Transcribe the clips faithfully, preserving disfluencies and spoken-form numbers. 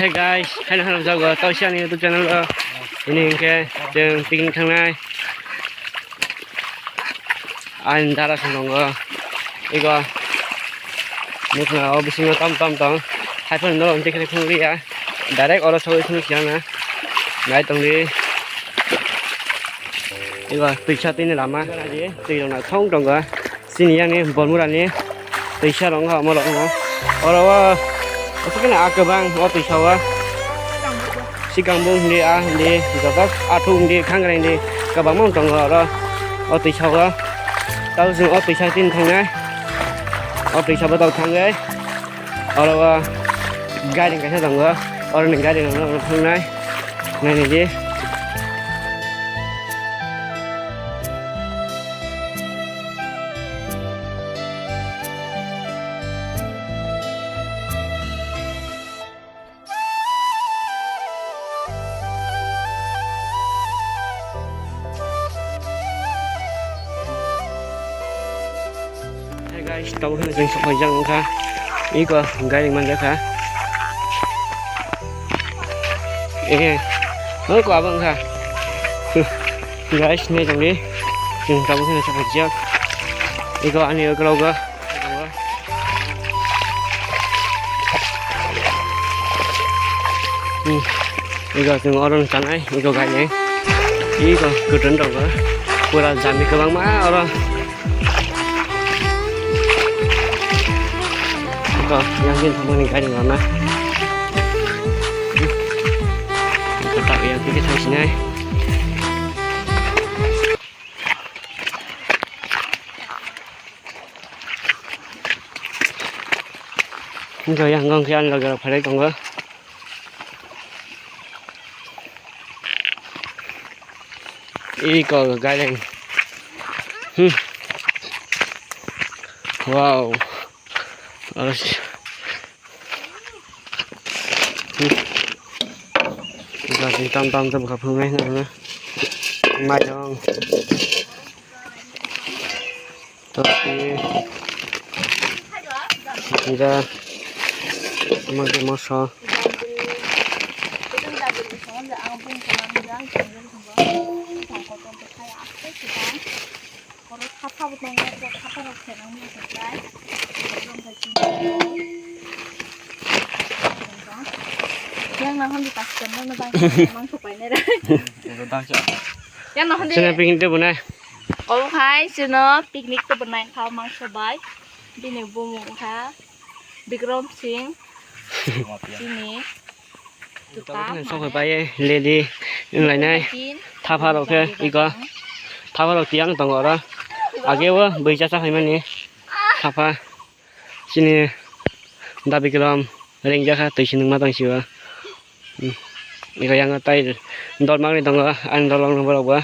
Hey guys, hai nang jago tau siani YouTube channel o. Ini hingke chwng picnic thangnai. Ani dara song tongo. Ego. Nukna o bisingo tam tam tong. Hai phano no hingke khre phunukliya. Direct oro sogwi phunuk siya na. Nai tongdi. Ego twisa tini lama. Twi rok na thong tongo. Chini yang ni Bormura ni twisa rok wngkha omo rok wngkha. Oro o aswk khe a kwbang o twisa o. Sikang bung hindi a hindi joto athuk hindi khangrai hindi kwbangma wng tongo oro o twisa o. Tabo chwng o twisa tini thangnai. O twisa bo tok thangwi oro o gari kaisa tongo. Oro ni gari rok no thangnai. Naini di. Hey guys, tabuk hwnwi chwng sokphaijak wngkha. Iko gairing manjakha. Eh, oh, ko abang kha. Guys, nai tongdi. Chwng tabuk hwnwi sokphaijak. Iko ani ukulok o. Hmm. Iko chwng oro wng tanai, iko gainai. Iko kwtwng tongo. Pura jami kwbangma oro. Iko yang din thangmani gari rok na. Iko tak yang tigi thang sinai. Iko yang gong khe ani loge rok phalai tongo. Iko gaireng. Hmm. Wow. Aro si-, hmm. Iko si tam tam tam kha phunai na na. Mairong. Topi. Jira. Magi moso. Yang nahon di tas kan na bang mangso paine ra. Yang nahon di. Sini pingin tu bunai. Obo khai chwngno picnic tubunai kha mangso bai. Bini bumung kha Bikram Singh. Chini. Sok bai lady wnglainai. Thapha rok khe iko. Thapha rok tiyang tongo oro. Age o bwija cha phaimani. Thapha. Chini da Bikram ringjakha twi siningma tang sio. Hmm. Iko yang tai dormang ni tongo ani dolong ni borok bo.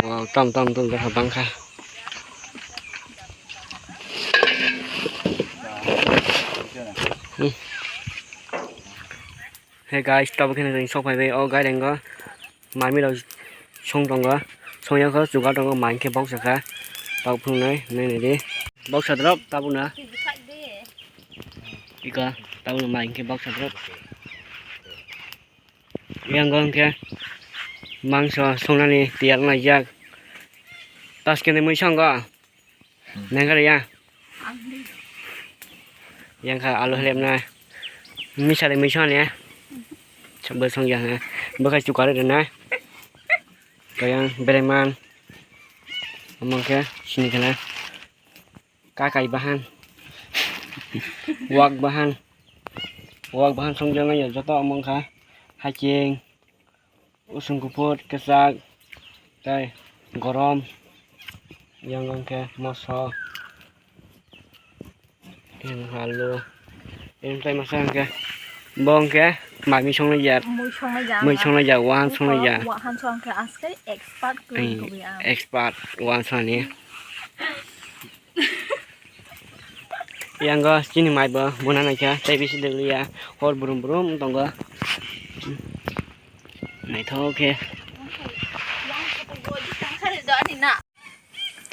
Wow, tam tam tam jakha bangkha. Hmm. Hey guys, tabuk khe nang sok phai bai o gairengo. Mami rok song tongo, song ya kho chuka tongo, mai khe boksa kha, tabuk phunuknai, nai nai di. Boksa drop, tabuk na. Ika, tabuk na mai khe boksa drop. Yang gong khe mangso songnani tiyar nai jak. Tas kene mui songo. Nengkar ya. Yang kha alu hlebna. Misa le misa ne. Sabbe song ya. Bwkhai chukar rwna. Kayang bereman. Amang khe sini kana. Kakai bahan. Wak bahan. Wak bahan song jana ya joto amang kha. Haching. Usung kuphur, kwchak, tei gorom, yang hwnkhe moso, yang alu, yang tei masa hwnkhe, bo hwnkhe mami songnai ya, mui songnai ya, mui songnai ya, wahan songnai ya. Wahan song khe aske expert kwrwi kwrwi ang. Expert wahan sani. Yango chini mai bo mona naikha, tei bisi degli ya, hor brum brum tongo. Naithok khe.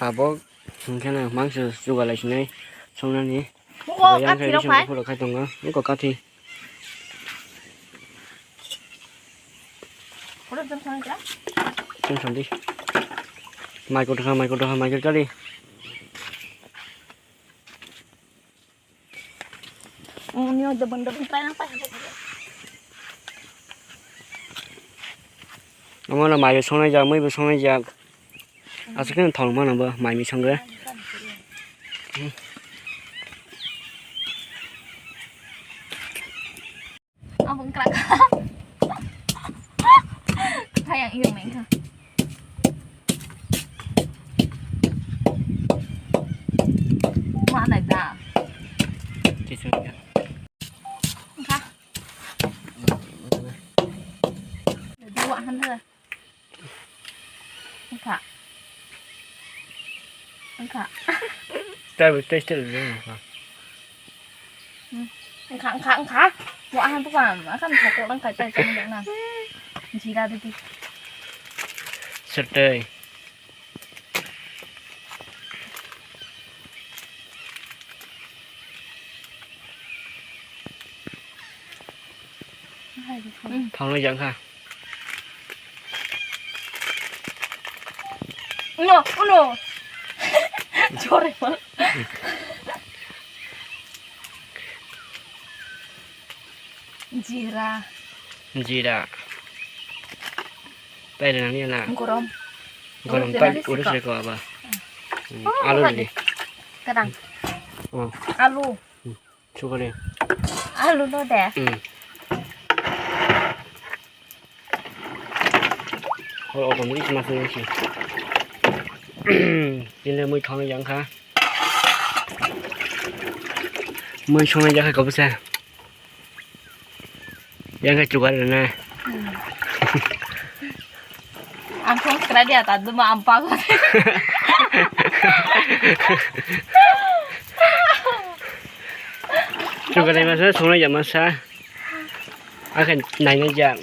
Tabok hwnkhe no mangso chugalai sinai songnani. Buko yang kathi rok phai. Pura khai tongo. Buko kathi. Pura jam sang ja. Jam sang di. Mai kotor kha, mai kotor kha, mai kotor kali. Uni o dobon dobon try nang pai. Omo no mai bo songnai jak, mui bo songnai jak. Aswk khe thong mano bo mai mui songre. Abo wngkrak kha. Kha yang iyo meng kha. Ma nai da. Kisung ya. Wngkha. Dua han da. Wngkha. Wngkha. Tei bo tei tei rw wngkha. Hmm. Wngkha, wngkha, wngkha. Bo ahai bukan, akan thok lang kai tai chang dek na. Jira didi. Sertei. Thangna jang kha. No, no. Sorry, man. Jira. Jira. Pai rwna ni na. Gorom. Gorom pai urus reko aba. Hmm. Oh, alu ni. Kadang. Oh. Alu. Sugari. Alu no de. Hmm. Hor otom ri sma sma si. Tini mui thong yang kha. Mui song yang kha kabusa. Yang kha chugar na. Hmm. Ang thong kra dia ta duma am pa. Chugalai masa, songnai ja masa. Akhe nainai ja.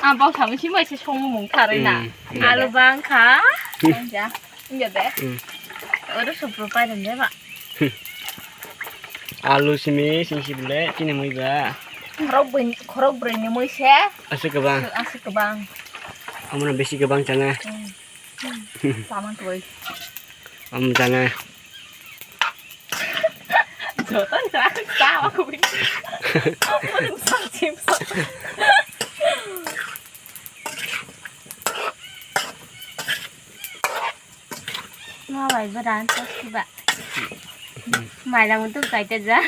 Ang bau samung si mai se songmung kharwi na. Hmm, hmm. Alu bang kha. Hmm. Song ja. Inga de. Hmm. Oro supru pai de ba. Alu simi sing si bile tini mui ba. Khorok bwrwi, khorok bwrwi ni mui se. Aswk kwbang. Aswk kwbang. Amno bisi kwbang chana. Hmm. Sama twi. Am chana. Joto ni chana sa aku bin. Sa chim sa. Ma bai badan to kiba. Mai lang tu kai te ja.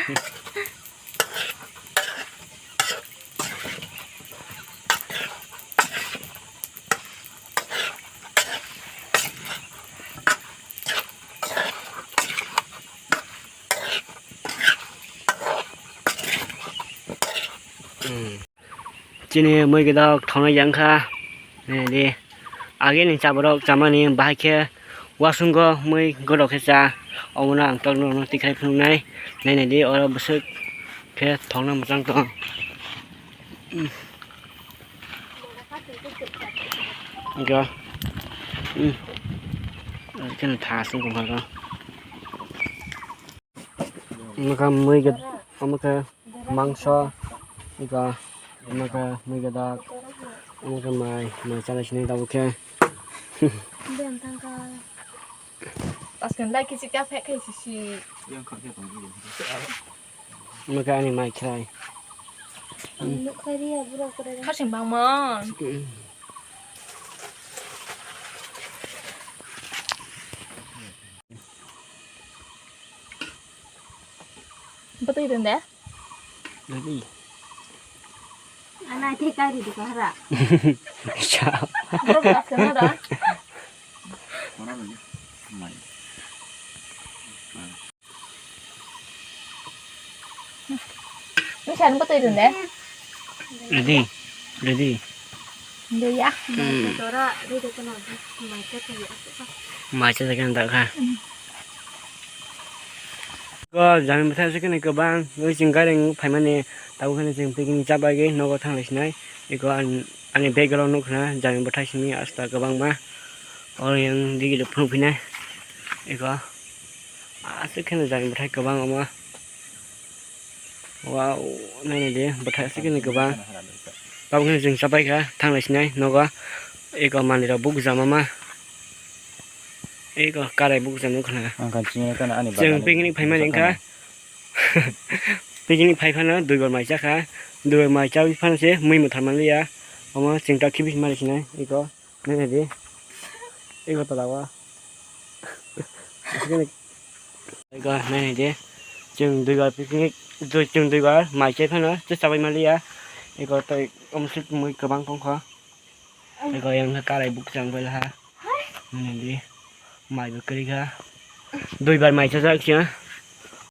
Hmm. Chini mui gidok thongnai yang kha. Nai di. Age ni chaborok chamani bahai khe wasungo mui godok khe cha. Omono ang tokno no tikhlai phunuknai. Nai nai di oro bwswk khe thongna mwchang tong. Ga. Hmm. Khe tha sung kong kha. Omo khe mui khe, omo khe mangso, ega, omo khe mui gadak, omo khe mai, mai chalai sini tabuk khe. Aswk lai kichik ta phek khai sisi. Omo khe ani mai khrai. Khasing bangma. Bwtwi dun de. Ready. Ana thik kai di ka hara. Cha. Bro, bro, sana da. Nung san bwtwi dun de. Ready. Ready. Dui ya. Hmm. Mai cha jaga da kha. Hmm. Ko jami bwthai se kene kwbang, oi chwng gairing phaimani, tabuk khe chwng picnic cha bagwi nogo thang lai sinai. Eko ang, ani background nukha na jami bwthai simi asta kwbangma. Oro yang digi phunuk phinai. Eko. Aswk kheno jani bwthai kwbang omo. Wow, nainai di, bwthai aswk kheno kwbang. Tabuk kheno chwng chapai kha, thanglai sinai nogo. Eko manwi rok bukjama ma. Eko karai bukjama wngkha na. Ang khan chini khana ani chwng bagani picnic phaimani wngkha. Picnic phai phano duibar mai chakha. Duibar mai chawi phano se mui mwthar manliya. Omo chwng ta khibi mari sinai eko. Nainai di. Eko tola o. Eko nainai di. Chwng duibar picnic, dui-, chwng duibar mai chai phano se chabai manliya. Eko tei omo se mui kwbang tongkha. Eko yang khe karai bukchang bai laha. Nainai di. Mai bo kwrwi kha. Duibar mai chajak khe.